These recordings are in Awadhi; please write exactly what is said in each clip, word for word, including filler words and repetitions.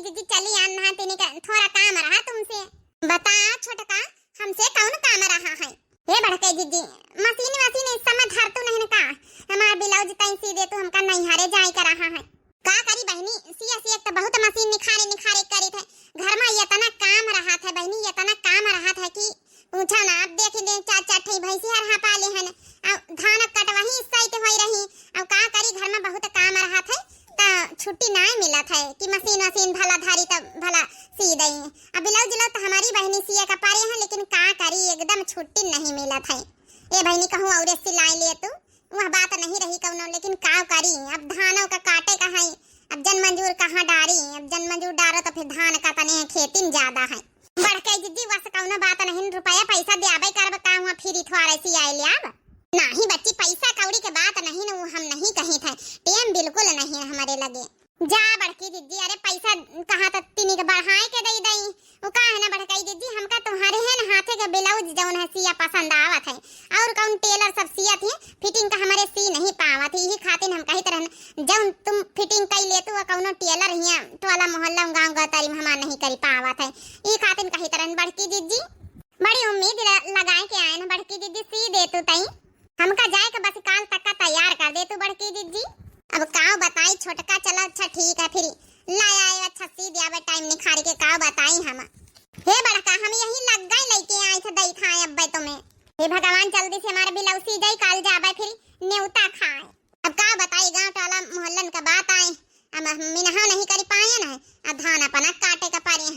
जिज्जी चली आन नहा, तिनी का थोड़ा काम रहा तुमसे। बता छोटका, हमसे कौन काम रहा है? हे बड़के जिज्जी, मशीन वशीन इस समय धर तू नहीं का? हमार ब्लाउज तई सी दे तू, हमका नैहरे जाए का रहा है। का करी बहिनी, सिया सिया के तो बहुत मशीन निखारे निखारे करी थे। घर में इतना काम रहा था बहिनी, इतना काम रहा था कि पूछा ना। अब देखी दे, चार चार ठई भैंसी हर हाँ पाले हन, अब धान अब कटवही इस साइड होई रही, अब का करी, घर में बहुत काम रहा था, त छुट्टी नाय मिलत है कि मशीन वशीन भला धारी तब भला सी दई। अब ब्लाउज उलाउज त हमारी बहिनी सिए का पारे हैं, लेकिन का करी, एकदम छुट्टी नहीं मिलत है। ए बहिनी, कहूँ औरे सिलाई ले तू, वह बात नहीं रही कौनो, लेकिन का करी, अब धानों का काटे का है, अब जन मजूर कहाँ डारी, अब जन मजूर डारो तो फिर धान का तने खेती में ज्यादा है। बड़के जिज्जी, वस कौनो बात नहीं, रुपया पैसा दे आबे करब, का हुआ फिर थोड़ा सी आए ले आब। नाही बच्ची, पैसा कौड़ी के बात नहीं न, वो हम नहीं कही थे, टेम बिल्कुल नहीं है हमारे लगे। जा बड़की जिज्जी, अरे पैसा कहा त तिनी के बढ़ाए के दई दई, वो का है ना बड़कई जिज्जी, हमका तुम्हारे है ना हाथे के ब्लाउज जौन है सिया पसंद आवत है, और कौन टेलर सब सियत है, फिटिंग का हमारे सी नहीं पावत है, यही खातिर हम कही तरह जौन तुम फिटिंग कई लेतू, कौनो टेलर हिया टोला मोहल्ला गाँव गतरी में हमार नहीं करी पावत है, यही खातिर कही तरह बड़की जिज्जी। बड़ी उम्मीद ल-, लगाए के आए न बड़की जिज्जी, सी दे तू तई। हमका जाए के बस काल तक का तैयार कर दे तू बड़की जिज्जी। अब काव बताई छोटका, चला अच्छा ठीक है फिर ला आए, अच्छा सी दे आबे टाइम निखार के, काव बताई हम। हे बड़का, हम यही लग गए लेके आए थे दई खाए अब्बे तुम्हें। हे भगवान, जल्दी से हमारे ब्लाउज सी जाई, काल जाबे फिर न्योता खाए। अब का बताई, गाँव टोला मोहल्लन का बात आए, अब हम मिनहा नहीं करी पाए न, अब धान अपना काटे का पारे।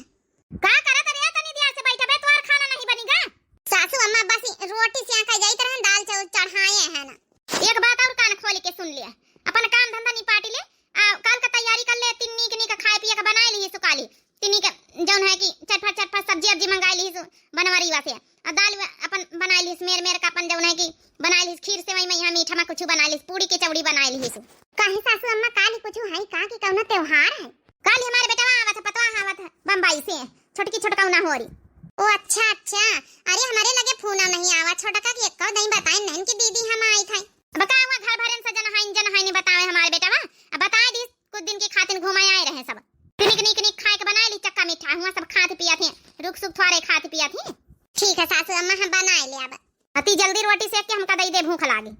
का करत रे, तनी देर से बैठबे, तोहार खाना नहीं बनी गा? सासू अम्मा बस रोटी सेंका जाइत रहन, दाल चाउर चढ़ाए हैं ना। एक बात और कान खोल के सुन ले, अपन काम धंधा निपाटी ले, आ काल का तैयारी कर ले, तीन नीक नीक खाए पिए का बनाए ली सुकाली, तीनी के जौन है कि चटपट चटपट सब्जी अब्जी मंगाए ली सु बनवरीवा से, आ दाल वे अपन बनाए ली मेर मेर का अपन जौन है कि बनाए ली खीर सेवई में यहाँ मीठा में कुछ बनाए ली, पूड़ी के चौड़ी बनाए ली सु। काहे सासू अम्मा, काल कुछ है का कि कौनो त्योहार है? काल हमारे बेटवा आवत है, पतवा आवत है बम्बई से, छोटकी छोटका ना हो रही। ओ अच्छा अच्छा, अरे हमारे लगे फोन नहीं आवा छोटका कि एक्को नहीं बताए नहीं कि दीदी हम आई थे। अब का हुआ, घर भरन से जन हाइन जन हाइन बतावे हमारे बेटवा, अब बताए दी कुछ दिन की खातिर घुमाए आए रहे सब। निक निक निक खाए के बनाए ली चक्का मीठा, हुआ सब खात पिया थे, रुक सुख थोड़े खात पिया थे। ठीक है सासू अम्मा, हम बनाए ले अब। अति जल्दी रोटी सेक के हमका दई दे, भूख लागी।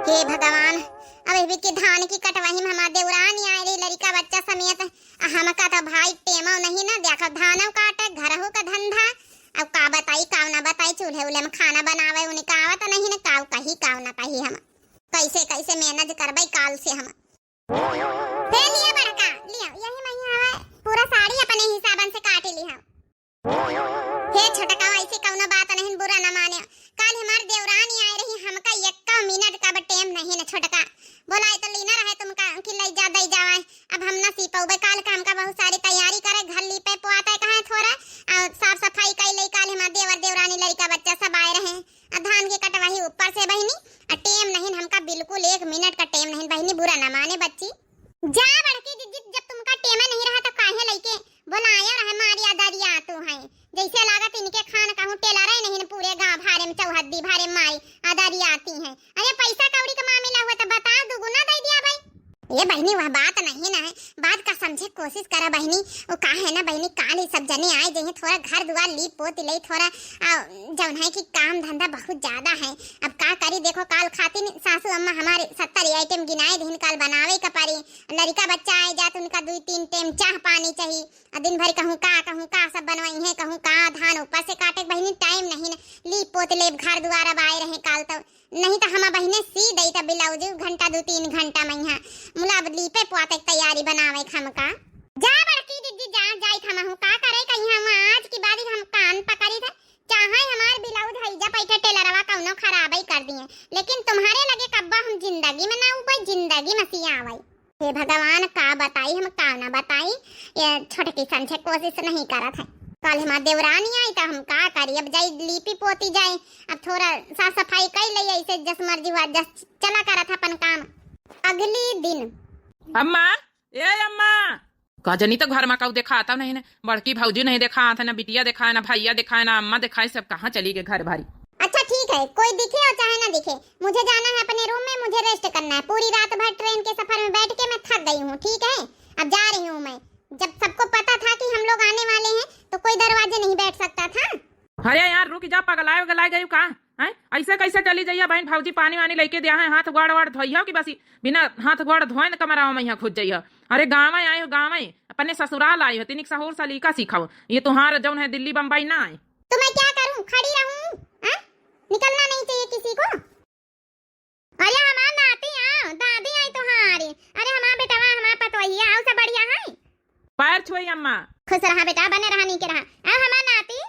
हे भगवान, अब एहबी के धान की कटवाही में हमार देवरानी आए रही लड़िका बच्चा समेत, आ हमका तो भाई टेमो नहीं ना, देखो धानो काटे, घरहू का धंधा, अब का बताई काव ना बताई, चूल्हे उल्हे में खाना बनावे उनका आवत नहीं ना, काव कही काव ना कही हम, कैसे कैसे मैनेज करबे काल से हम। हे लिया बड़का, लिया, यही महीना आवे, पूरा साड़ी अपने हिसाबन से काट ली हम। हे छोटका, ऐसे कौनो बात नहीं, बुरा न माने। काल हमार देवरानी आए रही, हमका एक्का मिनट का अब टेम नहीं न छोटका। बोलाए तो लीना रहे तुमका कि ले जा, दई जावाए। अब हम न सी पौबे, काल का हमका बहुत सारी तैयारी करे, घर लीपे पोआते कहे थोड़ा, और साफ सफाई कई ले। काल हमार देवर देवरानी लड़िका बच्चा सब आए रहे, आ धान की कटवाही ऊपर से बहिनी, आ टेम नहीं हमका, बिल्कुल एक मिनट का टेम नहीं बहिनी, बुरा न माने बच्ची। जा बड़की जिज्जी, जब तुमका टेमे नहीं रहा तो काहे लइके बोलाया रहे, मारी अदरिया तू है। जैसे लागत इनके खान कहूँ टेलर है नहीं, पूरे गाँव भारे में चौहद्दी भारे में मारी अदरिया आती है। अरे पैसा कौड़ी का मामला हुआ तो बताओ, दुगुना दे दिया भाई। ये बहिनी वह बात नहीं ना है, बात का समझे कोशिश करा बहिनी। वो का है ना बहिनी, काल ही सब जने आए जइहे, थोड़ा घर दुआर लीप पोत ले, थोड़ा आ, जौन है कि काम धंधा बहुत ज्यादा है। अब का करी, देखो काल खातिर सासू अम्मा हमारे सत्तर आइटम गिनाए दिन, काल बनावे का पारी, लड़िका बच्चा आए जात उनका दुई तीन टेम चाह पानी चाहिए। आ दिन भर कहूँ का, कहूँ का सब बनवाई है, कहूँ का धान ऊपर से काटे के बहिनी टाइम नहीं न, लीप पोत लेब घर दुआर अब आए रहे काल तो, नहीं तो हम बहिने सी दई त ब्लाउज घंटा दू तीन घंटा में यहाँ मुला अब लीपे पोते के तैयारी बनावे के हमका। जा बड़की दीदी जा, जाई हम हूँ का करे कहीं हम आज की बारी हम कान पकड़ी थे, चाहे हमार ब्लाउज है जा पैठे टेलरवा कौनो खराबे कर दिए, लेकिन तुम्हारे लगे कब्बा हम जिंदगी में ना उबे, जिंदगी में सियावई। हे भगवान, का बताई हम, का ना बताई, ये छोटकी समझे कोशिश नहीं करत है। काल हमार देवरानी आई तो हम का करी, अब जाई लीपी पोती जाई, अब थोड़ा साफ सफाई कर ले, ऐसे जस मर्जी हुआ जस चला करत है अपन काम। अगली दिन। अम्मा, ए अम्मा। का जनी तो घर में काऊ देखाता नहीं न, बड़की भौजी नहीं देखात है, ना बिटिया देखाए, ना भैया देखाए, ना अम्मा देखाए, सब कहाँ चली गए घर भरी। अच्छा ठीक है, कोई दिखे और चाहे ना दिखे, मुझे जाना है अपने रूम में, मुझे रेस्ट करना है। पूरी रात भर ट्रेन के सफर में बैठ के मैं थक गई हूँ, ठीक है, अब जा रही हूँ मैं। जब आने वाले हैं, तो कोई दरवाजे नहीं बैठ सकता था। अरे यार, रुक जा, पगलाए उगलाए गई का? हैं? ऐसे कैसे चली जइया बहन? भौजी पानी वानी लेके दिया है, हाथ गोड़ वाड़ धोइया कि बस ई बिना हाथ गोड़ धोए न कमरावा में यहाँ घुस जइया। अरे गाँव आए हो, गाँव, अपने ससुराल आए हो, तनिक सहूर सलीका सीखो। ये तुम्हारा जौन है दिल्ली बम्बई ना आए। तो मैं क्या करूं, खड़ी रहूं? हैं? निकलना नहीं चाहिए किसी को? अरे हमार नाती आओ, दादी आई तुम्हारी। अरे हमार बेटवा, हमार पतोहिया आओ, सब बढ़िया है? पैर छुई अम्मा। खुश रहा बेटा, बने रहा, नीके रहा। आओ हमार नाती।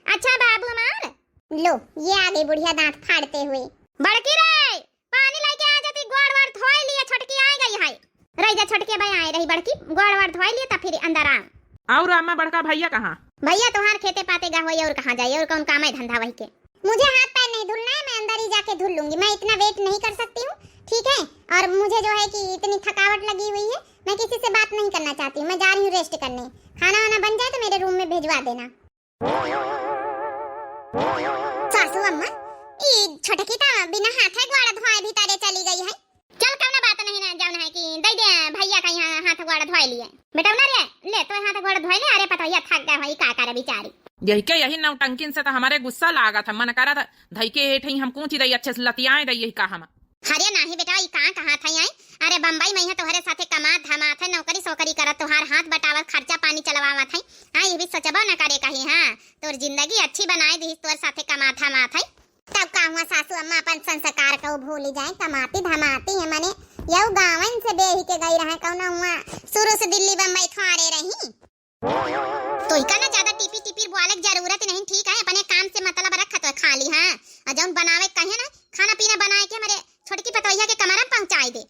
अच्छा बाबू हमार। लो, ये आ गई बुढ़िया दांत फाड़ते हुए। बड़की रे, पानी लेके आ जाती, गोड़ वाड़ धोए लिए, छोटकी आ गई है। रह जा छोटकी, भाई आए रही बड़की, गोड़ वाड़ धोए लिए तब फिर अंदर आ। और अम्मा बड़का भैया कहाँ? भैया तोहार खेते पाते गा होई, और कहाँ जाई, और कौन काम है धंधा वही के। मुझे हाथ पैर नहीं धुलना है, मैं अंदर ही जाके धुल लूंगी, मैं इतना वेट नहीं कर सकती हूँ, ठीक है? और मुझे जो है कि इतनी थकावट लगी हुई है, मैं किसी से बात नहीं करना चाहती हूँ, मैं जा रही हूँ रेस्ट करने, खाना वाना बन जाए तो मेरे रूम में भिजवा देना। सासू अम्मा, ई छोटकी त बिना हाथे गोड़ धोए भीतरे चली गई है। चल, कौनो बात नहीं ना, जौन है कि दे दे भैया का यहाँ हाथ गोड़ धोए लिए। बेटौना रे, ले तो हाथ गोड़ धोए ले। अरे पतोहिया थक गए होई, का करे बेचारी। यही के यही नौटंकिन से तो हमारे गुस्सा लागत है, मन करत है धई के हेठ ही हम कूची दई, अच्छे से लतियाए दई यही का हम। अरे नाही बेटा, ई का कहा था आई? अरे बम्बई में यहाँ तोहरे साथे कमात धमात है, नौकरी सोकरी करत, तोहार हाथ बटावत, खर्चा पानी चलवावत है। हाँ, ये भी सोचबो न करे कहीं। हाँ, तोर जिंदगी अच्छी बनाए दिहिस, तोर साथे कमात धमात है। तब का हुआ सासू अम्मा अपन संस्कार को भूली जाए, कमाती धमाती है मने, यऊ गाँवन से बेही के गई रहे, कौनो हुआ शुरू से दिल्ली बम्बई थोड़े रही। तो इका ना ज्यादा टिपी टिपी बोले के जरूरत नहीं, ठीक है? अपने काम से मतलब रखत हो खाली, हाँ? और जौन बनावे के कहे ना, खाना पीना बनाए के हमारे छोटकी पतोहिया के कमरा में पहुँचाए दे।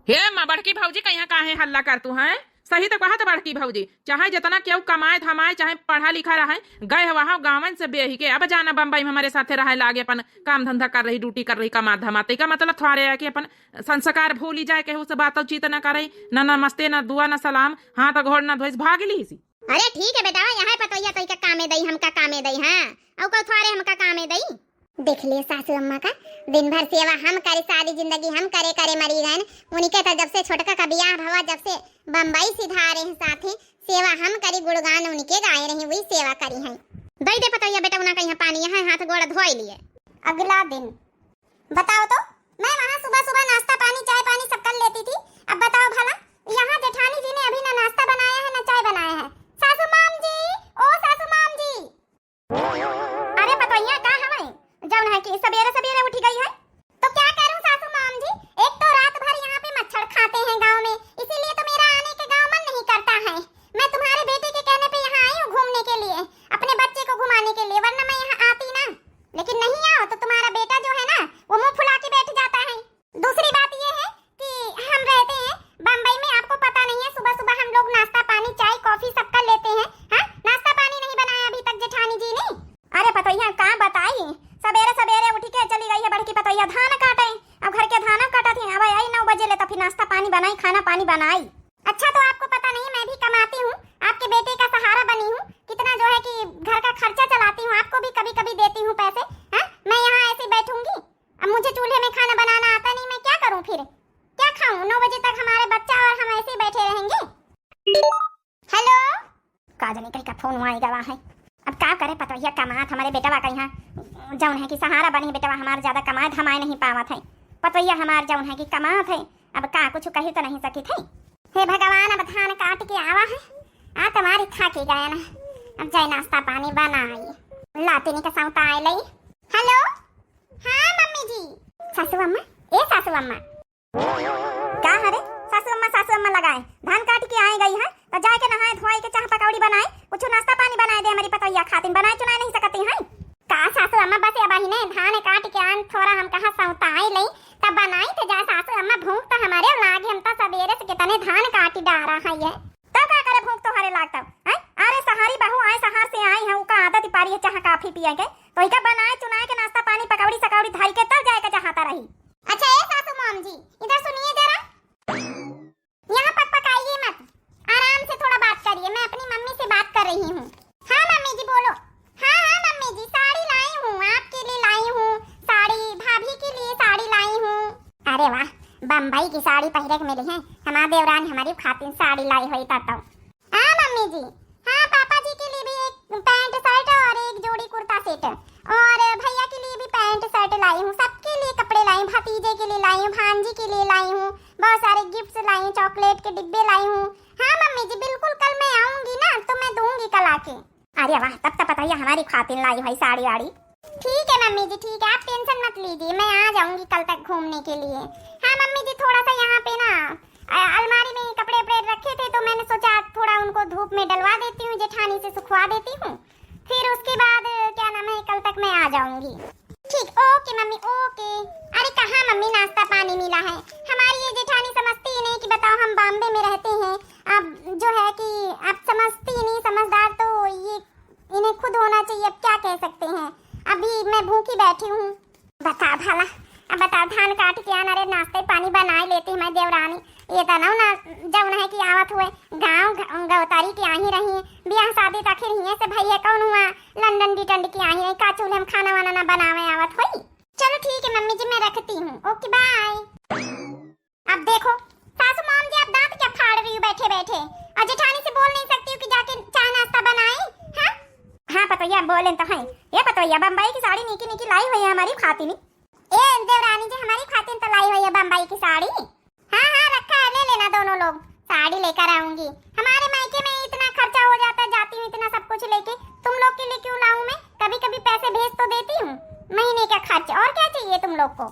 हे माँ, बड़की भौजी कहिया काहे हल्ला कर तू, हैं? सही तो कहत बड़की भौजी, चाहे जितना केहू कमाए धमाए, चाहे पढ़ा लिखा रहे, गए वहाँ गाँवन से बेही के, अब जाना बम्बई में हमारे साथे रहे लागे, अपन काम धंधा कर रही, ड्यूटी कर रही, कमा धमा, तेका मतलब थोड़े है कि अपन संस्कार भूली जाए, केहू से बातचीत न करे, न नमस्ते, न दुआ, न सलाम, हाथ गोड़ न धोइस, भाग ली सी। अरे ठीक है बेटा, यहाँ पतोहिया तो का कामे दई, हमका कामे दई, हाँ, और को थोड़े हमका कामे दई। देख लिए सासू अम्मा का, दिन भर सेवा हम करे, सारी जिंदगी हम करे करे मरी रहन। उनके तो जब से छोटका का बियाह भवा, जब से बम्बई सिधारे हैं साथे, सेवा हम करी, गुणगान उनके गाए रही, वही सेवा करी हैं। दई दे पतोहिया बेटा उना का यहाँ पानी, यहाँ हाथ गोड़ धोए लिए। अगला दिन। बताओ तो, मैं वहाँ सुबह सुबह नाश्ता पानी, चाय पानी सब कर लेती थी, अब बताओ भला, यहाँ जेठानी जी ने अभी ना नाश्ता बनाया है ना चाय बनाया है। सासू माम जी, ओ सासू माम जी। अरे पतोहिया का हवै, जौन है कि सबेरे सबेरे उठी गई है? तो क्या करूं सासू माम जी, एक तो रात भर यहाँ पे मच्छर खाते हैं गांव में, इसीलिए तो मेरा आने के गांव मन नहीं करता है। मैं तुम्हारे बेटे के कहने पे यहाँ आई हूँ घूमने के लिए, अपने बच्चे को घुमाने के लिए, वरना मैं यहाँ आती ना। लेकिन नहीं आओ तो तुम्हारा बेटा जो है ना, वो मुंह फुला के बैठ जाता है। दूसरी बात ये है कि हम रहते हैं बम्बई में, आपको पता नहीं है, सुबह सुबह हम लोग नाश्ता पानी, चाय, कॉफी सब कर लेते हैं। हाँ, नाश्ता पानी नहीं बनाया अभी तक जेठानी जी ने। अरे पतोहिया का बताई, सबेरे सबेरे उठ के चली गई है बड़की पतोहिया धान काटे। अब घर के धान काटत है, अब आई नौ बजे ले तो फिर नाश्ता पानी बनाई, खाना पानी बनाई। अच्छा तो आपको पता नहीं, मैं भी कमाती हूँ, आपके बेटे का सहारा बनी हूँ, कितना जो है कि घर का खर्चा चलाती हूँ, आपको भी कभी कभी देती हूँ पैसे। हाँ, मैं यहाँ ऐसे बैठूंगी? अब मुझे चूल्हे में खाना बनाना आता नहीं, मैं क्या करूं फिर? क्या खाऊं? नौ बजे तक हमारे बच्चा और हम ऐसे ही बैठे रहेंगे। हेलो। का जाने कहीं का फोन हुआ गवा है। अब का करे पतोहिया, कमात हमारे बेटवा का यहाँ जौन है कि सहारा बनी, बेटवा हमार ज्यादा कमाए धमाए नहीं पावत है। पतोहिया हमार जौन है कि कमात है, अब का कुछ कही तो नहीं सकी थे। हे भगवान, अब धान काट के आवा है, आ तुम्हारी थाकी गए ना, अब जाए नाश्ता पानी बनाई। लातिनी का सौता आए लई। हेलो। हाँ मम्मी जी। सासू अम्मा, ए सासू अम्मा। का हरे? सासू अम्मा, सासू अम्मा लगाए। धान काट के आए गई है, तो जाए के नहाए धोए के चाह पकौड़ी बनाए, कुछ नाश्ता पानी बनाए दे हमारी पतोहिया खातिन, बनाए चुनाए नहीं सकती हैं। का सासू अम्मा, बस अब ही ने धान काट के आन, थोड़ा हम कहा सौताई लई, तब बनाई थे जा सासू अम्मा, भूख तो हमारे लागे, हम तो सबेरे से कितने धान काटी डारा है ये। तो का करे भूख तोहरे लागता, हैं? अरे सहारी बहू आए, सहार से आई है, उका आदत ही पारी है चाह काफी पिए के, तो इका बनाए चुनाए के नाश्ता पानी पकौड़ी सकौड़ी धरी के तब जाए के चाहता रही। अच्छा ए सासू माम जी, इधर सुनिए जरा। यहाँ पकपकाइए मत, आराम से थोड़ा बात करिए, मैं अपनी मम्मी से बात कर रही हूँ। हाँ मम्मी जी बोलो। हाँ हाँ मम्मी जी, साड़ी लाई हूँ, आपके लिए लाई हूँ साड़ी, भाभी के लिए साड़ी लाई हूँ। अरे वाह, बम्बई की साड़ी पहिरे के मिली है, हमार देवरानी हमारी खातिन साड़ी लाई हुई तब तो। हाँ मम्मी जी, हाँ पापा। चिप्स लाई हूँ, चॉकलेट के डिब्बे लाई हूँ। हाँ मम्मी जी, बिल्कुल कल मैं आऊंगी ना, तो मैं दूंगी कल आके। अरे वाह, तब तो पता ही है हमारी खातिन लाई भाई साड़ी वाड़ी। ठीक है मम्मी जी, ठीक है, आप टेंशन मत लीजिए, मैं आ जाऊंगी कल तक घूमने के लिए। हाँ मम्मी जी, थोड़ा सा यहाँ पे ना, अ, अलमारी में कपड़े वपड़े रखे थे, तो मैंने सोचा थोड़ा उनको धूप में डलवा देती हूँ, जेठानी से सुखवा देती हूँ, फिर उसके बाद, क्या नाम है, कल तक मैं आ जाऊंगी। ठीक, ओके मम्मी, ओके। अरे कहाँ मम्मी नाश्ता पानी मिला है? हमारी ये जेठानी समझती ही नहीं कि बताओ हम बॉम्बे में रहते हैं। अब जो है कि आप समझती ही नहीं, समझदार तो ये, इन्हें खुद होना चाहिए। अब क्या कह सकते हैं, अभी मैं भूखी बैठी हूँ। बताओ भला, अब बताओ, धान काट के आना रे, नाश्ते पानी बनाए लेती हमारी देवरानी। ये तो ना, ना जौन है कि आवत हुए गाँव घ-, गौतारी के आही रही, ब्याह शादी तो आखिर हिये से भई है, कौन हुआ लंदन डिटंड के आही रही, का चूल्हे में खाना वाना ना बनावे आवत होई। चलो ठीक है मम्मी जी, मैं रखती हूँ, ओके बाय। अब देखो सासू माम जी, आप दांत क्या फाड़ रही हो बैठे बैठे, और जेठानी से बोल नहीं सकती हो कि जाके चाय नाश्ता बनाए? हाँ हाँ पतोहिया, बोले तो है। ये पतोहिया, बम्बई की साड़ी नीकी नीकी लाई हुई है हमारी खातिनी। ए देवरानी जी, हमारी खातिन तो लाई हुई है बम्बई की साड़ी। हाँ हाँ, रखा है, ले लेना दोनों लोग, साड़ी लेकर आऊंगी। हमारे मायके में इतना खर्चा हो जाता है, जाती हूँ इतना सब कुछ लेके, तुम लोग के लिए क्यों लाऊं मैं? कभी कभी पैसे भेज तो देती हूँ, महीने का खर्च, और क्या चाहिए तुम लोग को?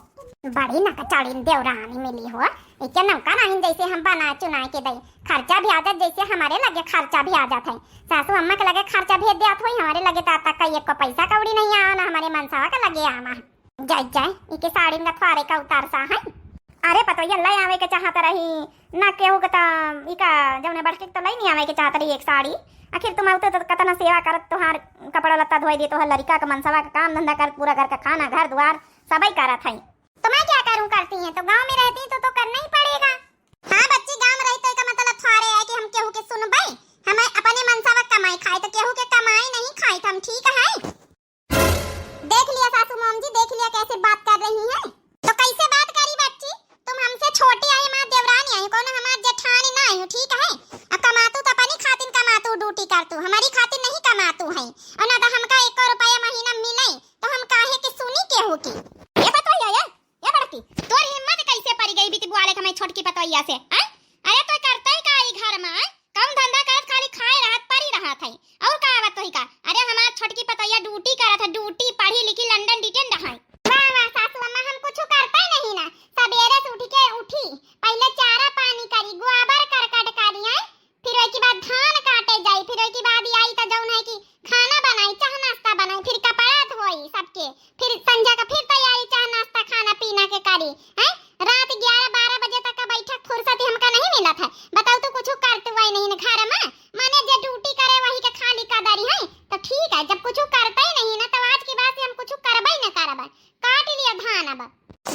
बड़ी नकचाड़ीन देवरानी मिली हो, इके नौका नहीं जैसे हम बना चुना के दई, खर्चा भी आ जात जैसे हमारे लगे खर्चा भी आ जात है। सासू अम्मा के लगे खर्चा भेज दिया थोड़ी, हमारे लगे तो तक का एक को पैसा कौड़ी नहीं आवा ना हमारे मनसावा के लगे आवा। जाए जाए, इके साड़ी में गथवारे का उतार सा है। अरे पतोहिया, ले आवे के चाहत रही ना, केहू के त इका जौने बड़की के त ले नहीं आवे के चाहत रही एक साड़ी। आखिर तुम आउते तो कतना सेवा करत, तोहार कपड़ा लत्ता धोए दे, तोहार लड़का के मनसवा के काम धंधा करत, पूरा घर का खाना, घर द्वार सबई करत है। तो मैं क्या करूं, करती हैं तो गांव में रहती तो, तो करना ही पड़ेगा। हाँ बच्ची, गांव में रही तो का मतलब थोड़े है कि हम केहू के सुनबे, हमें अपने मनसवा कमाई खाए तो केहू के कमाई नहीं खाए तो हम ठीक है। देख लिया सासू माम जी, देख लिया कैसे बात कर रही हैं। तो कैसे बात करी बच्ची, तुम हमसे छोटी आई, हमार देवरानी आई, कोनो हमार जेठानी ना आई, ठीक है? अब कमातू तो अपनी खातिन कमातू, ड्यूटी करतू, हमारी खातिन नहीं कमातू है। और ना तो हमका एको रुपया महीना मिले, तो हम काहे के सुनी केहू की? ये पतोहिया, ये, ये बड़की, तोर हिम्मत कैसे पड़ गई बीती बुआले के हमारी छोटकी पतोहिया से, हैं? अरे तो करते ही का ई घर में, हैं? काम धंधा करत खाली खाए रहत, परी रहत है। और का आवत तोही का? अरे हमार छोटकी पतोहिया ड्यूटी करत है, ड्यूटी, पढ़ी लिखी लंदन डिटेंड है। वाह वाह सासू अम्मा, हम कुछ करते ही नहीं ना। सबेरे से उठ के उठी, पहले चारा पानी करी, गोबर करकट करी, हैं? फिर ओई के बाद धान काटे जाई, फिर ओई के बाद आई तो जौन है कि खाना बनाई, चाह नाश्ता बनाई, फिर कपड़ा धोई सबके, फिर संझा का फिर तैयारी, चाह नाश्ता, खाना पीना के करी, हैं? रात ग्यारह बारह बजे तक का बैठक फुर्सत हमका नहीं मिलत है। बताओ तो कुछ करते हुए नहीं न घर में, माने जे ड्यूटी करे वही के खाली कदरी है। तो ठीक है, जब कुछ करते ही नहीं ना, तो आज के बाद से हम कुछ करबे न करब। काट लिया धान अब।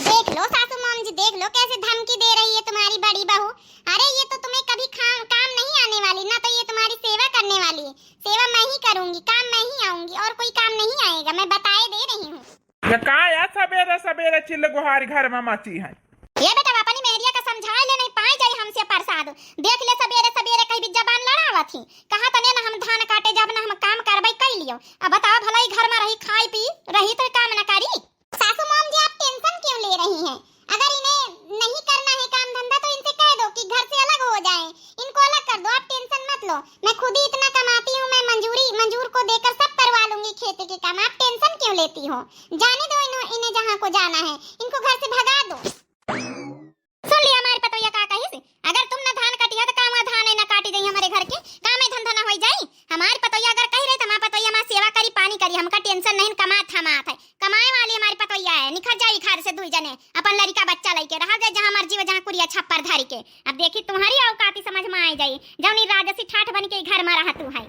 देख लो सासू माम जी, देख लो कैसे धमकी दे रही है तुम्हारी बड़ी बहू। अरे ये तो तुम्हें कभी काम, काम नहीं आने वाली, ना तो ये तुम्हारी सेवा करने वाली है। सेवा मैं ही करूंगी, काम मैं ही आऊंगी, और कोई काम नहीं आएगा, मैं बताए दे रही हूँ। ये का या सबेरे सबेरे चिल्ल गुहार घर में मची है? ये बेटा अपनी मेहरिया का समझाए ले, नहीं पाए जाए हमसे प्रसाद। देख ले सबेरे सबेरे कहीं भी जबान लड़ावत ही, कहा तने ना हम धान काटे जब ना हम काम करबई कर लियो। अब बताओ भलाई घर में रही खाई पी रही तो काम न करी। सासू माम जी, आप टेंशन क्यों ले रही हैं? अगर इन्हें नहीं करना है काम धंधा तो इनसे कह दो कि घर से अलग हो जाएं, इनको अलग कर दो, आप टेंशन मत लो। मैं खुद ही इतना कमाती हूँ, मैं मंजूरी, मंजूर को देकर सब करवा लूंगी खेती के काम, आप टेंशन क्यों लेती हो? जाने दो इन्हों-, इन्हें जहाँ को जाना है, इनको घर से भगा दो। सुन लिया हमारी पतोहिया का कही से, अगर तुम ना धान काटी हो तो का वहाँ धान है ना काटी जाई हमारे घर के, काम है धंधा ना होई जाई। हमारी पतोहिया अगर कही रही तो हमारी पतोहिया हमारी सेवा करी पानी करी, हमका टेंशन नहीं, कमात धमात है, कमाए वाली हमारी पतोहिया है, निकल जाई घर से दुई जने, अपन लड़िका बच्चा लेके रहा जाए जहाँ मर्जी हो, जहाँ कुरिया छप्पर धरी के। अब देखी तुम्हारी औकाती समझ में आई जाई, जौनी राजसी ठाठ बन के घर में रहा तू है।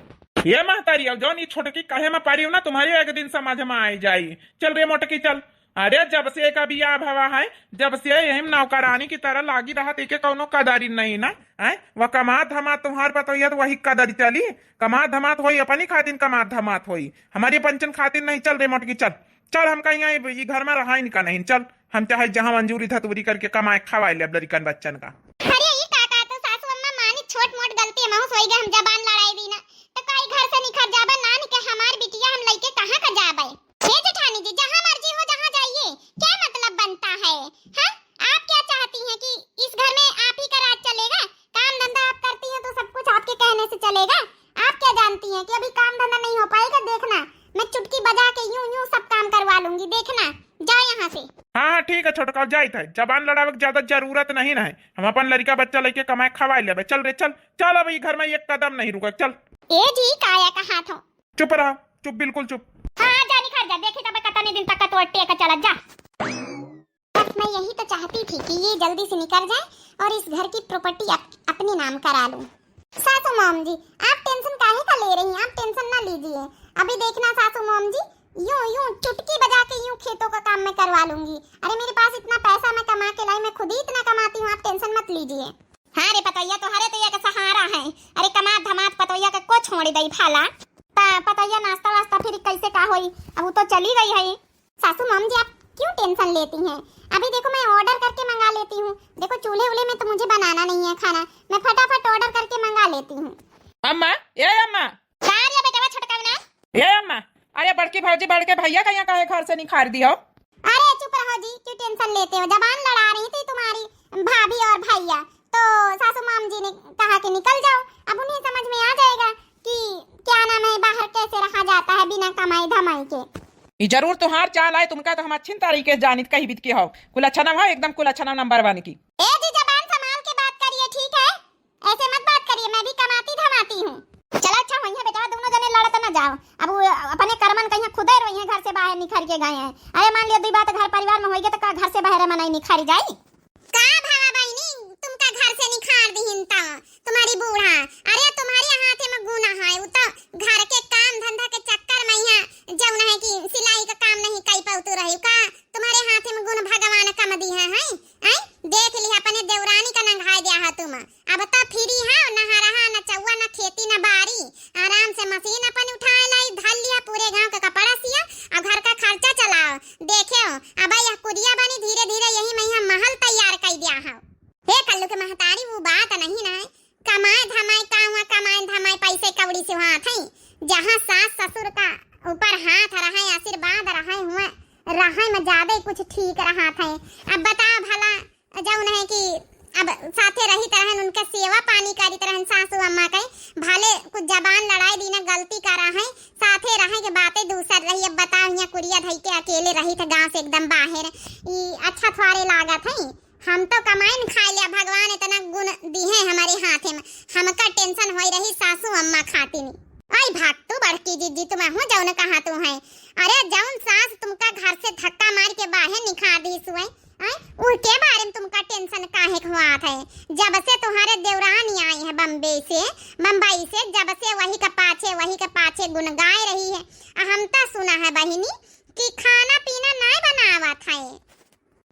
ये महतारी, अब जौन ये छोटकी कहे में पड़ी हो ना, तुम्हारी एक दिन समझ में आई जाई। चल रे मोटकी चल, अरे जब से एका बियाह भवा है, जब से यही नौकरानी की तरह लागी रहत, एके कौनो कदरी नहीं ना, हैं? वह कमात धमात तुम्हार पतोहिया तो वही कदरी चली, कमात धमात होई, अपनी खातिन कमात धमात होई, हमारी पंचन खातिन नहीं। चल रे मोटकी चल, चल हम कहीं आई, ई घर में रहाई का नहीं, चल हम चाहे जहाँ मंजूरी धतूरी करके कमाए खवाए ले अब लड़िकन बच्चन का। अरे ई का, का तो सासू अम्मा मानी छोट मोट गलती महूस होई गए, हम जबान लड़ाई दी ना, तो काई घर से निखर जाबे, नान के हमार बिटिया हम लइके कहाँ का जाबे? हे जेठानी जी, जहाँ मर्जी हो, जहाँ जाइए, क्या मतलब बनता है? हाँ? आप क्या चाहती हैं कि इस घर में आप ही का राज देखा, आप क्या जानती हैं कि अभी काम धंधा नहीं हो पाएगा। देखना, मैं चुटकी बजा के यूं यूं सब काम करवा लूंगी। देखना, जाओ यहाँ से। हाँ हाँ, ठीक है छोटका, जाइत है। जबान लड़ावे के ज्यादा जरूरत नहीं ना है। हम अपन लड़का बच्चा लेके कमाए खवाए लेबे। चल रे चल, चल, अब ई घर में एक कदम नहीं रुके, चल। ए जी, काया का हाथ हो? चुप रहा, चुप, बिल्कुल चुप। हाँ हाँ, जा निखर जा, देखी तब कतने दिन तक कतवट्टे का चलत जा। बस मैं यही तो चाहती थी कि ये जल्दी से निकल जाए और इस घर की प्रॉपर्टी अप-, अपने नाम करा लूं। सासू मॉम जी, आप टेंशन काहे का ले रही हैं? आप टेंशन ना लीजिए। अभी देखना सासू मॉम जी, यूं यूं चुटकी बजा के यूं खेतों का काम मैं करवा लूंगी। अरे मेरे पास इतना पैसा मैं कमा के लाई, मैं खुद ही इतना कमाती हूँ, आप टेंशन मत लीजिए। हाँ रे पतोहिया, तोहरे तो एक सहारा है। अरे कमात धमात पतोहिया के को छोड़ दई भाला। ता पतोहिया नाश्ता वास्ता फिर कैसे का होई? अब वो तो चली गई है। सासू मॉम जी, आप क्यों टेंशन लेती हैं? अभी देखो, मैं ऑर्डर करके मंगा लेती हूँ। देखो, चूल्हे उल्हे में तो मुझे बनाना नहीं है खाना, मैं फटाफट ऑर्डर करके मंगा लेती हूँ। अम्मा, ए अम्मा। का रे बेटवा छोटका ना? ए अम्मा, अरे बड़की भौजी बड़के भैया का यहाँ काहे घर से निखार दियो? अरे चुप रहो जी, क्यों टेंशन लेते हो? जबान लड़ा रही थी तुम्हारी भाभी और भैया, तो सासू माम जी ने कहा कि निकल जाओ। अब उन्हें समझ में आ जाएगा कि क्या नाम है, बाहर कैसे रहा जाता है बिना कमाई धमाई के। ई जरूर तुहार चाल आए, तुमका तो हम अच्छी तरीके से जानित कही बीत के हो। कुलच्छनम हो, एकदम कुलच्छनम नंबर वन की। ए जी, जबान संभाल के बात करिए, ठीक है? ऐसे मत बात करिए, मैं भी कमाती धमाती हूँ। चला अच्छा, वहीं है बेटा, दोनों जने लड़त ना जाओ। अब वो अपने करमन कहीं खुदे रोई हैं, घर से बाहर निखर के गए हैं। अरे मान लियो, दुई बात घर परिवार में होइगे तो का घर से बाहर मनई निखर जाई? का भवा बहिनी, तुमका घर से निखार दिहिन त तुम्हारी बूढ़ा? अरे तुम्हारे हाथ में गुण है, वो तो घर के काम धंधा के चक्कर में यहाँ जौन है कि सिलाई का काम नहीं कई पाउतू रही का? तुम्हारे हाथ में गुण भगवान कम दिया है, हैं? देख लिहा अपने देवरानी का नंगाय दिया है तुम। अब तो फ्री है, न हरहा, न चौवा, न खेती, न बारी। आराम से मशीन अपन उठाए लाई, धर लिया, पूरे गांव का कपड़ा सिया और घर का खर्चा चलाओ। देखो, अब यह कुरिया बनी, धीरे धीरे यही में यह महल तैयार कर दिया है। हे कल्लू के महतारी, वो बात नहीं ना है, कमाए धमाए का हुआ, कमाए धमाए पैसे कौड़ी से हुआ थे, जहाँ सास ससुर का ऊपर हाथ रहे, आशीर्वाद रहे हुआ, रहे में ज्यादा ही कुछ ठीक रहा थे। अब बताओ भला, जौन है कि अब साथे रहित रहन, उनके सेवा पानी करित रहन सासू अम्मा के, भले कुछ जबान लड़ाई दीना, गलती करा है, साथे रहे के बातें दूसर रही। अब बताओ, यहाँ कुरिया धई के अकेले रहित है, गांव से एकदम बाहर, ई अच्छा थोड़े लागत है? हम तो कमाइन खाए लिया, भगवान इतना गुण दिहे हमारे हाथे में, हमका टेंशन होई रही सासू अम्मा खातिनी। आई भाग तू बड़की जीजी, तुम हो जौन कहा तू है। अरे जौन सास तुमका घर से धक्का मार के बाहर निकाल दी सुए, आय, उनके बारे में तुमका टेंशन काहे के हुआ है? जब से तुम्हारे देवरानी आई है बम्बई से, बम्बई से, जब से वही के पाछे, वही के पाछे गुन गाय रही है। आ हम तो सुना है बहिनी कि खाना पीना नहीं बनावत है।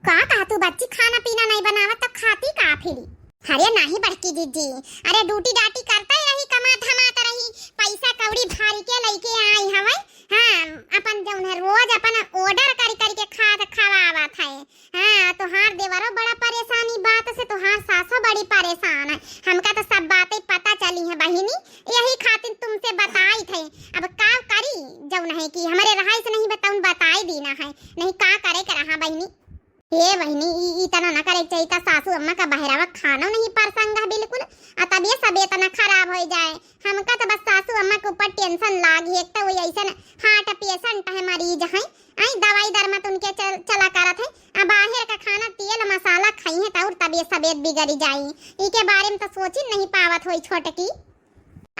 का कहा तू बच्ची, खाना पीना नहीं बनावत तो खाती का फिरी? अरे नहीं बड़की जीजी, अरे ड्यूटी डाटी करता ही रही, कमात धमात रही, पैसा कौड़ी भारी के लइके आई हवे। हाँ, अपन जौन है रोज अपन ऑर्डर करी करी के खात खवावत है। हाँ, तोहार देवरो बड़ा परेशान ई बात से, तोहार सासो बड़ी परेशान है। हमका तो सब बातें पता चली है बहिनी, यही खातिर तुमसे बताई थे। अब का करी, जौन है कि हमारे रहाई से नहीं बताउन, बताई दीना है, नहीं का करे के रहा बहिनी। हे बहिनी, ई, ई तना ना करे के चाहिए का, सासू अम्मा का बहरावा खानो नहीं परसंग है बिल्कुल, आ तबियत सब इतना खराब हो जाए। हमका तो बस सासू अम्मा के ऊपर टेंशन लागी, एक तो वो ऐसन हार्ट पेशेंट है, मरीज है, आई दवाई दरमा तो उनके चल, चला करत है, आ बाहर का खाना तेल मसाला खाई है तो और तबियत सबियत बिगड़ी जाई। ई के बारे में तो सोची नहीं पावत होई छोटकी।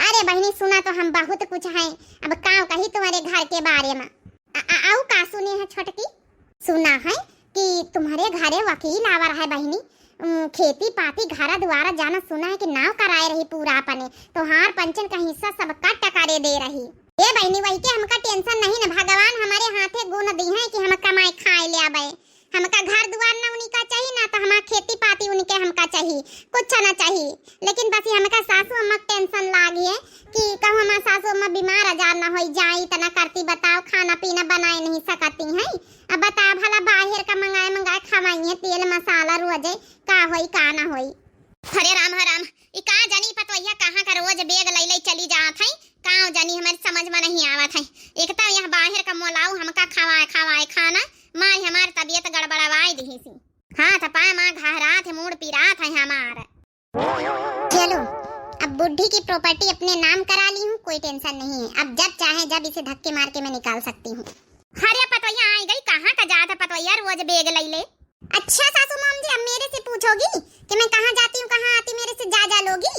अरे बहिनी सुना तो हम बहुत कुछ है, अब का कही तुम्हारे घर के बारे में। आ, आ, आऊ का सुनी है छोटकी? सुना है कि तुम्हारे घरे वकील आवा रहा है बहिनी, उम, खेती पाती घरा दुआरा जाना सुना है कि नाव कराए रही पूरा अपने, तोहार पंचन का हिस्सा सब कट करे दे रही। ए बहिनी वही के हमका टेंशन नहीं न, भगवान हमारे हाथे गुण दी है कि हम कमाए खाए ले आवे। हमका घर दुआर ना उनका चाहिए, ना तो हमार खेती पाती उनके हमका चाहिए, कुछ ना चाहिए। लेकिन बस ये हमका सासू अम्मा के टेंशन लागी है कि कहूँ हमार सासू अम्मा बीमार आजार ना होई जाई, तना करती बताओ, खाना पीना बनाए नहीं सकती हैं। अब बताओ भला बाहर का मंगाए मंगाए खवाई है, तेल मसाला रोजे का होई का ना होई। हरे राम, हरे राम, ई का जानी पतोहिया कहाँ का रोज बैग लई लई चली जात है, का जानी हमारे समझ में नहीं आवत है। एक तो यहाँ बाहर का मोलाऊ हमका खवाए खवाए खाना, माँ हमार तबियत गड़बड़वाई दिही सी। हाथ पाए माँ घहरात है, मूड़ पिरात है हमार। चलो, अब बुढ़ी की प्रॉपर्टी अपने नाम करा ली हूँ, कोई टेंशन नहीं है। अब जब चाहे जब इसे धक्के मार के मैं निकाल सकती हूँ। अरे पतोहिया आई गई, कहाँ का जात है पतोहिया रोज बैग लई ले? अच्छा सासू मोम जी, अब मेरे से पूछोगी कि मैं कहाँ जाती हूँ, कहाँ आती, मेरे से जा जा लोगी?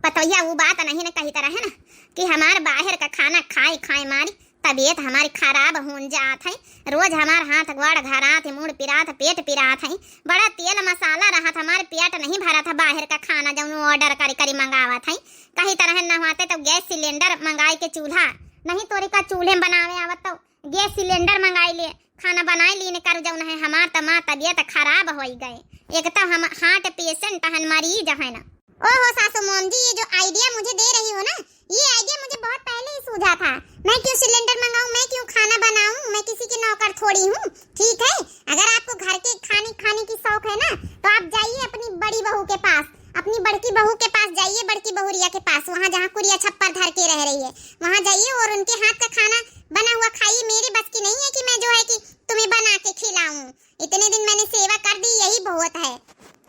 पतोहिया वो बात नहीं न कही तरह है ना कि हमार बाहर का खाना खाए खाए मारी तबीयत हमारी खराब होन जात है। रोज हमार हाथ गोड़ घरात है, मूड़ पिरात है, पेट पिरात है, बड़ा तेल मसाला रहत, हमार पेट नहीं भरत है बाहर का खाना जौन ऑर्डर करी करी मंगावत है। कही तरह न होते तो गैस सिलेंडर मंगाई के चूल्हा, नहीं तोरी का चूल्हे में बनावे आवत तो गैस सिलेंडर मंगाई ले, खाना बनाई लीन कर जौन है, हमार त माँ तबीयत खराब होई गए। एक तो हम हार्ट पेशेंट हन, मरीज है ना। ओहो सासू मोम जी, ये जो आइडिया मुझे दे रही हो ना, ये आइडिया मुझे बहुत पहले ही सूझा था। मैं क्यों सिलेंडर मंगाऊं, मैं क्यों खाना बनाऊं, मैं किसी की नौकर थोड़ी हूँ। ठीक है, अगर आपको घर के खाने खाने की शौक है ना, तो आप जाइए अपनी बड़ी बहू के पास, अपनी बड़की बहू के पास जाइए, बड़की बहुरिया के पास, वहाँ जहाँ कुरिया छप्पर धर के रह रही है, वहाँ जाइए और उनके हाथ का खाना बना हुआ खाइए। मेरे बस की नहीं है कि मैं जो है कि तुम्हें बना के खिलाऊं। इतने दिन मैंने सेवा कर दी, यही बहुत है।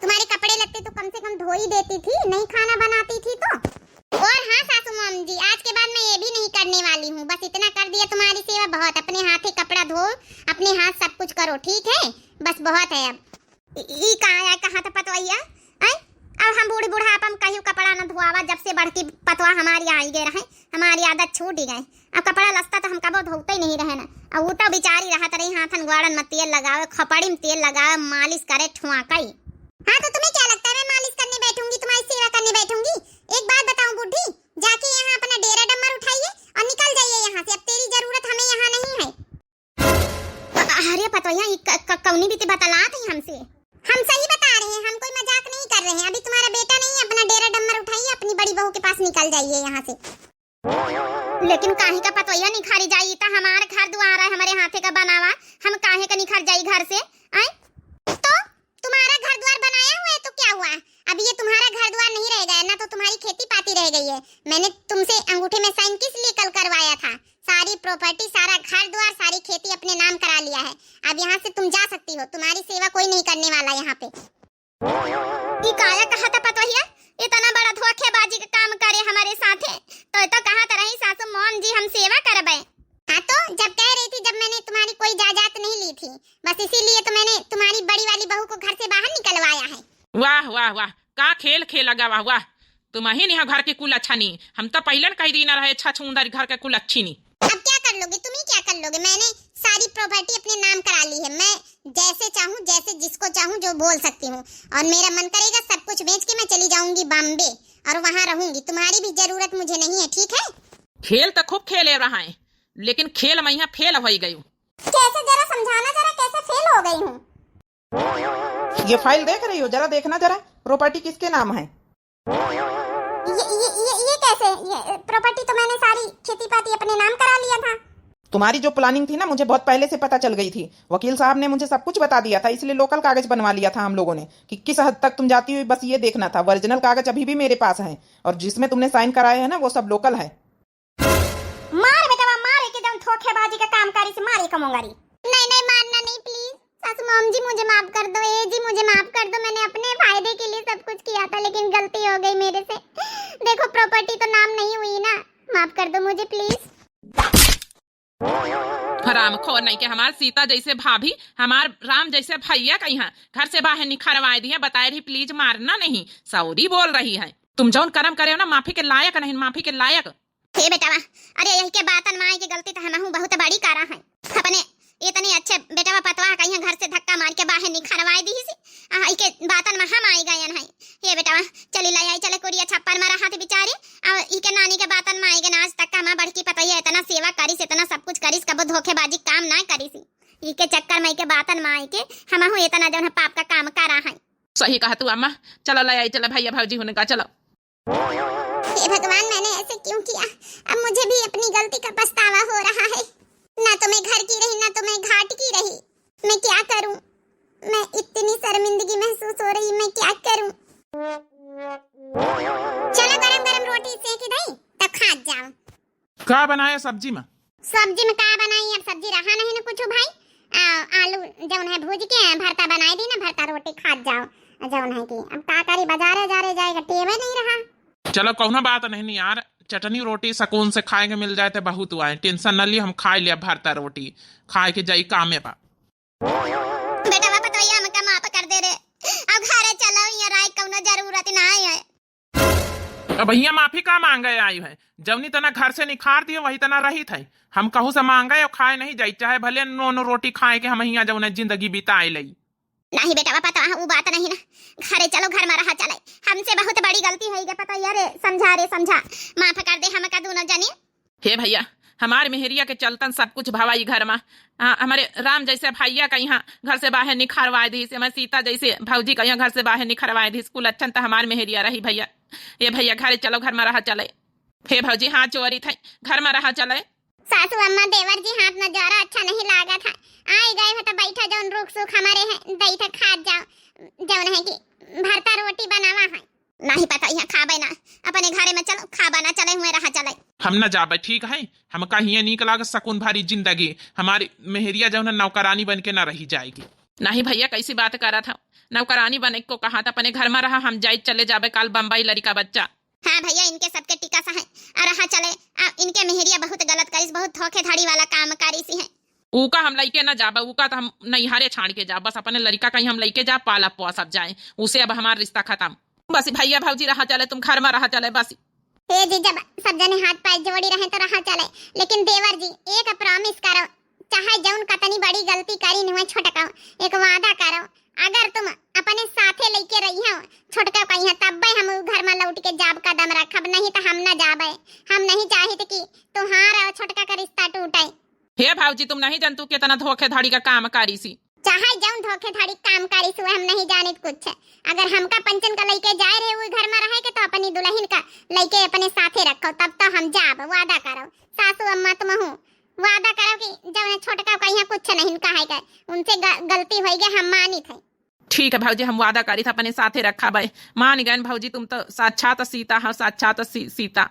तुम्हारे कपड़े लत्ते तो कम से कम धो ही देती थी, नहीं खाना बनाती थी तो। और हाँ सासू मोम जी, आज के बाद मैं ये भी नहीं करने वाली हूँ। बस इतना कर दिया तुम्हारी सेवा बहुत। अपने हाथ ही कपड़ा धो, अपने हाथ सब कुछ करो, ठीक है? बस बहुत है अब। ई, ई का आया, कहाँ था पतोहिया? हैं? अब हम बूढ़ बुढ़ापा में कहियो कपड़ा न धोआवा, जब से बड़की पतवा हमारी आई गए रहे, हमारी आदत छूट ही गए। अब कपड़ा लस्ता तो हम कबो धोते ही नहीं रहे ना। अब वो तो बेचारी रहत रही, हाथन गोड़न में तेल लगावे, खपड़ी में तेल लगावे, मालिश करे, ठुआकई। हाँ, तो तुम्हें क्या लगता है, मैं मालिश करने बैठूंगी, तुम्हारी सेवा करने बैठूंगी? एक बात बताऊं बूढ़ी, जाके यहाँ अपना डेरा डम्मर उठाइए और निकल जाइए यहाँ से। अब तेरी जरूरत हमें यहाँ नहीं है। अ-, अरे पतोहिया, ई क-, क-, कौनी बीती बतलात ही हमसे? हम सही बता रहे हैं, हम कोई मजाक नहीं कर रहे हैं। अभी तुम्हारा बेटा नहीं है, अपना डेरा डम्मर उठाइए, अपनी बड़ी बहू के पास निकल जाइए यहाँ से। लेकिन काहे का पतोहिया निखारी जाई, ई त हमार घर दुआर है, हमारे हाथे का बनावा, हम काहे का निखर जाई घर से? आए? तो तुम्हारा घर द्वार बनाया हुआ है तो क्या हुआ? अब ये तुम्हारा घर द्वार नहीं रह गया, ना तो तुम्हारी खेती पाती रह गई है। मैंने तुमसे अंगूठे में साइन किस लिए कल करवाया था? सारी प्रॉपर्टी, सारा घर द्वार, सारी खेती अपने नाम करा लिया है। अब यहाँ से तुम जा सकती हो, तुम्हारी सेवा कोई नहीं करने वाला यहाँ पे। ई काया कहा था पतोहिया, इतना बड़ा धोखेबाजी का काम करे हमारे साथे, तो, तो कहा था रही सासू मोम जी हम सेवा करबे। हाँ तो जब कह रही थी, जब मैंने तुम्हारी कोई जायदाद नहीं ली थी, बस इसीलिए तो मैंने तुम्हारी बड़ी वाली बहू को घर से बाहर निकलवाया है। वाह, वाह, वाह, का खेल खेला गवा, वाह। तुम ही नहीं हो घर की कुलच्छनी, हम तो पहले न कही दीना रहे, छछूंदर घर के कुलच्छनी। अब क्या कर लोगे, तुम ही क्या कर लोगे? मैंने सारी प्रॉपर्टी अपने नाम करा ली है। मैं जैसे चाहूँ, जैसे जिसको चाहूँ, जो बोल सकती हूँ। और मेरा मन करेगा सब कुछ बेच के मैं चली जाऊंगी बॉम्बे और वहाँ रहूंगी। तुम्हारी भी जरूरत मुझे नहीं है, ठीक है? खेल तो खूब खेले रहा है, लेकिन खेल में यहाँ फेल होई गई। कैसे, जरा समझाना जरा, कैसे फेल हो गई हूँ? ये फाइल देख रही हो, जरा देखना जरा, प्रॉपर्टी किसके नाम है? ये, ये, ये, ये कैसे? ये प्रॉपर्टी तो मैंने सारी खेती पाती अपने नाम करा लिया था। तुम्हारी जो प्लानिंग थी ना, मुझे बहुत पहले से पता चल गई थी। वकील साहब ने मुझे सब कुछ बता दिया था, इसलिए लोकल कागज बनवा लिया था हम लोगों ने कि किस हद तक तुम जाती हो, बस ये देखना था। ओरिजिनल कागज अभी भी मेरे पास हैं और जिसमें तुमने साइन कराए हैं ना, वो सब लोकल है। मार बेटवा, मार, एके जौन धोखेबाजी का काम करी से मार एका मोंगरी। नहीं, नहीं, मारना नहीं, प्लीज। सासू मॉम जी, मुझे माफ कर दो। ए जी, मुझे माफ कर दो, मैंने अपने फायदे के लिए सब कुछ किया था, लेकिन गलती हो गई मेरे से। देखो, प्रॉपर्टी तो नाम नहीं हुई ना, माफ कर दो मुझे, प्लीज। हरामखोर नहीं के हमार सीता जैसे भाभी, हमार राम जैसे भैया कहीं घर से बाहर निखरवाए दिए, बताए रही, प्लीज मारना नहीं, सॉरी बोल रही है। तुम जौन करम करे हो ना, माफी के लायक नहीं, माफी के लायक। हे बेटवा, अरे यही के बातन माई के गलती तो हमहू बहुत बड़ी करा है। अपने इतने अच्छे बेटवा पतवा कहीं घर से धक्का मार के बाहर निखरवाए दी सी। आ, इके बातन में हम आई गयन है। हे बेटवा, चली ले आई, चले कुरिया छप्पर में रहत बिचारी। आ, इके नानी के बातन में आई गए, आज तक हमार बड़की पतोहिया इतना सेवा करिस, इतना सब कुछ करिस, कबो धोखेबाजी काम ना करिस। इके चक्कर में, इके बातन में आई के हमहू इतना जौन है पाप का काम करा है। सही कहा तू अम्मा, चलो ले आई, चलो भैया भौजी हुन का, चलो। हे भगवान, मैंने ऐसे क्यों किया? अब मुझे भी अपनी गलती का पछतावा हो रहा है। ना तो मैं घर की रही, ना तो मैं घाट की रही। मैं क्या करूं? मैं इतनी शर्मिंदगी महसूस हो रही, मैं क्या करूं? चलो, गरम गरम रोटी सेक दई, तब खा जाओ। का बनाया सब्जी में? सब्जी में का बनाई, अब सब्जी रहा नहीं ना कुछ भाई। आ, आलू जौन है भूज के भरता बनाई दी ना, भरता रोटी खात जाओ। जौन है कि अब का करी, बाजारे जारे जाएगा, टेमे नहीं रहा। चलो, कौनो बात नहीं यार, चटनी रोटी सुकून से खाए के मिल जाए तो बहुत हुआ है। टेंशन न ली, हम खाए लिया भरता रोटी, खाए के जाई कामे बा। बेटवा पतोहिया, हमका माफ कर दे रे। अब घरे चलो, यहाँ राय कौनो जरूरत ना है। अब भैया माफी का मांगे आई है? जौनी तना घर से निखार दिए वही तना रहित है। हम कहूँ से मांगे और खाए नहीं जाई, चाहे भले नोन रोटी खाए के हम यहाँ जौन जिंदगी बिताए लई। नहीं बेटवा पतोहिया, उ बात नहीं ना। घरे चलो, घर में रहा चले। हमसे बहुत बड़ी गलती होई गे पतोहिया रे, समझा रे समझा। माफ कर दे हमका दोनों जनी। हे भैया, हमारे मेहरिया के चलतन सब कुछ भवा ई घर में। आ, हमारे राम जैसे भैया का यहाँ घर से बाहर निखरवाए दीस, हमारे सीता जैसे भौजी का यहाँ घर से बाहर निखरवाए दीस। कुल अच्छन त हमारे मेहरिया रही भैया। ये भैया घरे चलो, घर में रहा चले। हे भौजी, हाथ जोड़ी थे, घर में रहा चले। सासू अम्मा, देवर जी, हाथ न जोरा, अच्छा नहीं लागत है। आई गए हो तो बैठा, जौन रूख सूख हमारे है, बैठा खात जाओ, जौन है कि भरता रोटी बनावा है। नहीं पतोहिया, खाबे ना, अपने घरे में चलो, खाबा ना चले हुए रहा चले। हम न जाबे, ठीक है, हमका हिये नीक लागत सुकून भरी जिंदगी। हमारी मेहरिया जौन है नौकरानी बन के ना रही जाएगी। नहीं भैया, कैसी बात करत हो? नौकरानी बने को कहा था, अपने घर में रहा, हम जाई चले जाबे काल बम्बई लड़िका बच्चा। हाँ भैया, इनके सबके टिकस है। और रहा चले, आ, इनके मेहरिया बहुत गलत करिस, बहुत धोखेधड़ी वाला काम करिस है। ऊका हम लइके ना जाबा, ऊका तो हम नैहरे छाड़ के जाब, बस अपने लड़िका कहीं हम लइके जाब, पाला पोसब जाए, उसे अब हमार रिश्ता खत्म। बस भैया भौजी रहा चले, तुम घर में रहा चले बस। हे जी, जब सब जने हाथ पाए जोड़ी रहे तो रहा चले, लेकिन देवर जी एक प्रॉमिस करो, चाहे जौन कतनी बड़ी गलती करी नुए छोटका, एक वादा करो, अगर तुम अपने साथे लइके रही हो छोटका कहीं तब्बे हम उ घर में लौट के जाब कदम रखब, नहीं तो हम ना जाबे। हम नहीं चाहित कि तुहार और छोटका का रिश्ता टूटे। हे भौजी, तुम नहीं जानतू कितना धोखेधड़ी का काम करिसी। चाहे जौन धोखेधड़ी काम करिस हुए, हम नहीं जानित कुछ। अगर हमका पंचन का लइके जाए रहे उ घर में रहे के तो अपनी दुल्हन का लइके अपने साथे रखो, तब तो हम जाब, वादा करो। सासू अम्मा तुम हूँ वादा करो कि जौन छोटका कहीं कुछ नहीं कहे के, उनसे ग-, गलती होई गे, हम मानित है। ठीक है भौजी, हम वादा करित अपने साथे रखा भाई। मान गए भौजी, तुम तो साक्षात सीता हो, साक्षात सी-, सीता।